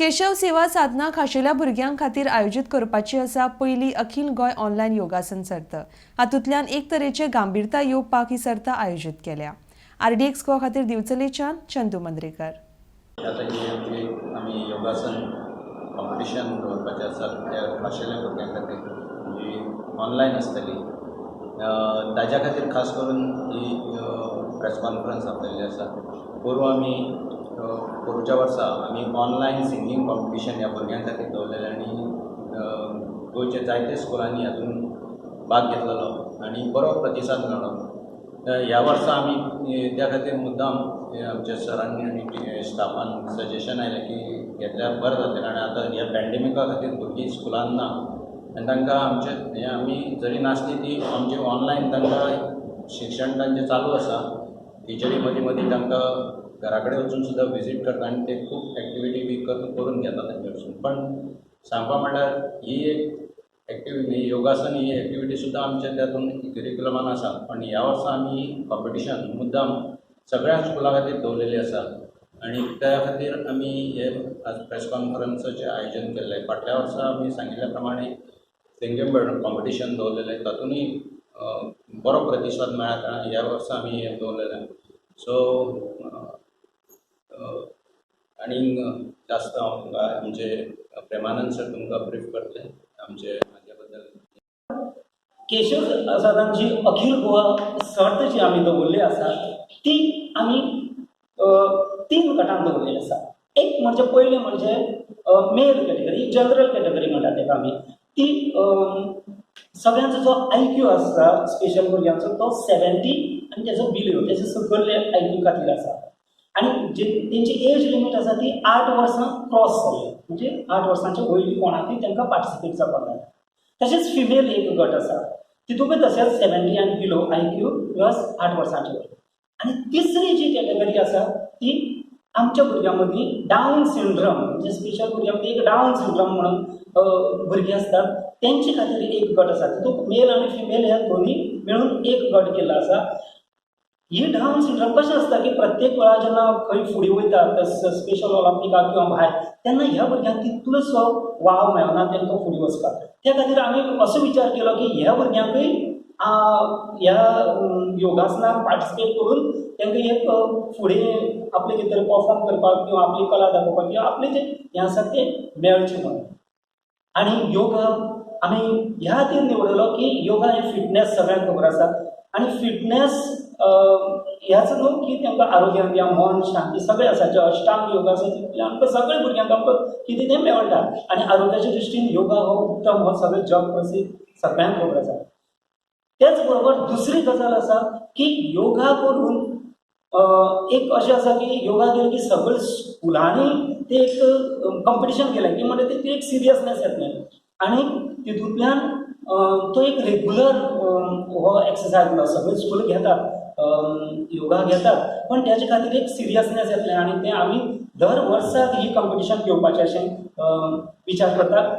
केशव सेवा साधना खाशेल्या भुरग्यां खातीर आयोजीत करपाची आसा पयली अखील गोंय ऑनलायन योगासन सर्त. हातूंतल्यान एक तरेचे गांभीरता येवपाक ही सर्त आयोजीत केल्या. आरडीएक्स गोवा खातीर दिवचलेच्यान चंदू मंद्रेकर. आतां ही आमची आमी योगासन कॉम्पिटिशन दवरपाचें आसा त्या खाशेल्या भुरग्यां खातीर, जी ऑनलायन आसतली. ताज्या खातीर खास करून ही प्रेस कॉन्फरन्स आपयल्ली आसा. पोरूं आमी पोरूंच्या वर्सा आमी ऑनलायन सिंगींग कॉम्पिटिशन ह्या भुरग्यां खातीर दवरलेलें आनी गोंयच्या जायते स्कुलांनी हातूंत भाग घेतलेलो आनी बरो प्रतिसाद मेळ्ळो. ह्या वर्सा आमी त्या खातीर मुद्दाम आमच्या सरांनी आनी स्टाफान सजेशन आयलें की घेतल्यार बरें जातलें, कारण आतां ह्या पॅन्डेमिका खातीर भुरगीं स्कुलान ना आनी तांकां आमचे हें आमी जरी नासली ती आमची ऑनलायन तांकां शिक्षण तांचें चालू आसा. टिचरी मदीं मदीं तांकां घरा कडेन वचून सुद्दां विजीट करता आनी ते खूब एक्टिविटी बी करून घेता तांचे कडसून. पण सांगपा म्हणल्यार ही एक एक्टिविटी, योगासन ही एक्टिविटी सुद्दां आमच्या तातूंत करिक्युलमान आसा, पण ह्या वर्सा आमी कॉम्पिटिशन मुद्दाम सगळ्या स्कुलां खातीर दवरलेली आसा आनी त्या खातीर आमी हे आज प्रेस कॉन्फरन्साचें आयोजन केल्लें. फाटल्या वर्सा आमी सांगिल्ल्या प्रमाणे सिंगींग कॉम्पिटिशन दवरलेलें, तातूंतय बरो प्रतिसाद मेळ्ळा कारणान ह्या वर्सा आमी हें दवरलेलें. सो आनीक जास्त हांव तुमकां आमचे प्रेमानंद सर तुमकां ब्रीफ करतले आमचे हाज्या बद्दल. केशव सदांची अखील गोवा सर्त जी आमी दवरली आसा, ती आमी तीन गटान दवरलेली आसा. एक म्हणजे पयलें म्हणजे मेल कॅटेगरी, जनरल कॅटेगरी म्हणटात ताका आमी. ती सगळ्यांचो जो आयक्यू आसता स्पेशल भुरग्यांचो, तो 70 आनी तेजो बिलो, तेजे सकयले आयक्यू खातीर आसा आनी जे तेंची एज लिमीट आसा ती 8 वर्सां क्रॉस जाल्ली, म्हणजे 8 वर्सांच्या वयली कोणाकूय तांकां पार्टिसिपेट जावपाक मेळटा. तशेंच फिमेल एक गट आसा, तितूंकय तशेंच 70 आनी बिलो आयक्यू प्लस 8 वर्सांचे वयर. आनी तिसरी जी कॅटेगरी आसा, ती आमच्या भुरग्यां मदीं डावन सिंड्रम, म्हणजे स्पेशल भुरग्यां मदीं एक डावन सिंड्रम म्हणून भुरगीं आसतात, तेंचे खातीर एक गट आसा. तितूंत मेल आनी फिमेल ह्या दोनी मेळून एक गट केल्लो आसा. ही डावन सिंड्रम कशें आसता की प्रत्येक वेळार जेन्ना खंय फुडें वयता, स्पेशल ऑलिंपिकाक किंवा भायर, तेन्ना ह्या भुरग्यांक तितलोसो वाव मेळना तांकां फुडें वचपाक. त्या खातीर आमी असो विचार केलो की ह्या भुरग्यांकूय ह्या योगासनाक पार्टिसिपेट करून तांकां एक फुडें आपलें कितें तरी परफॉर्म करपाक किंवा आपली कला दाखोवपाक किंवा आपलें जें हें आसा तें मेळचें म्हणून. आनी योगा आमी ह्या खातीर निवडलो की योगा हें फिटनेस सगळ्यांक खबर आसा आनी फिटनेस ह्याच न्हू की तांकां आरोग्य किंवा मन शांती सगळें आसा. जे अष्टांग योगा आसा, तितूंतल्यान आमकां सगळ्या भुरग्यांक आमकां कितें तें मेळटा आनी आरोग्याच्या दृश्टीन योगा हो उत्तम, हो सगळें जग प्रसिद्ध, सगळ्यांक खबर आसा. तेच बरोबर दुसरी गजाल आसा की योगा करून एक अशें आसा की योगा केली की सगळे स्कुलांनी ते एक कंपिटिशन केलें की म्हणजे ते एक सिरियसनेस येतलें आनी तितूंतल्यान तो एक रेगुलर हो एक्सरसायज म्हणटा. सगळे स्कूल घेतात, योगा घेतात, पण तेजे खातीर एक सिरियसनेस येतलें आनी तें आमी दर वर्साक ही कंपिटिशन घेवपाचें अशें विचार करतात.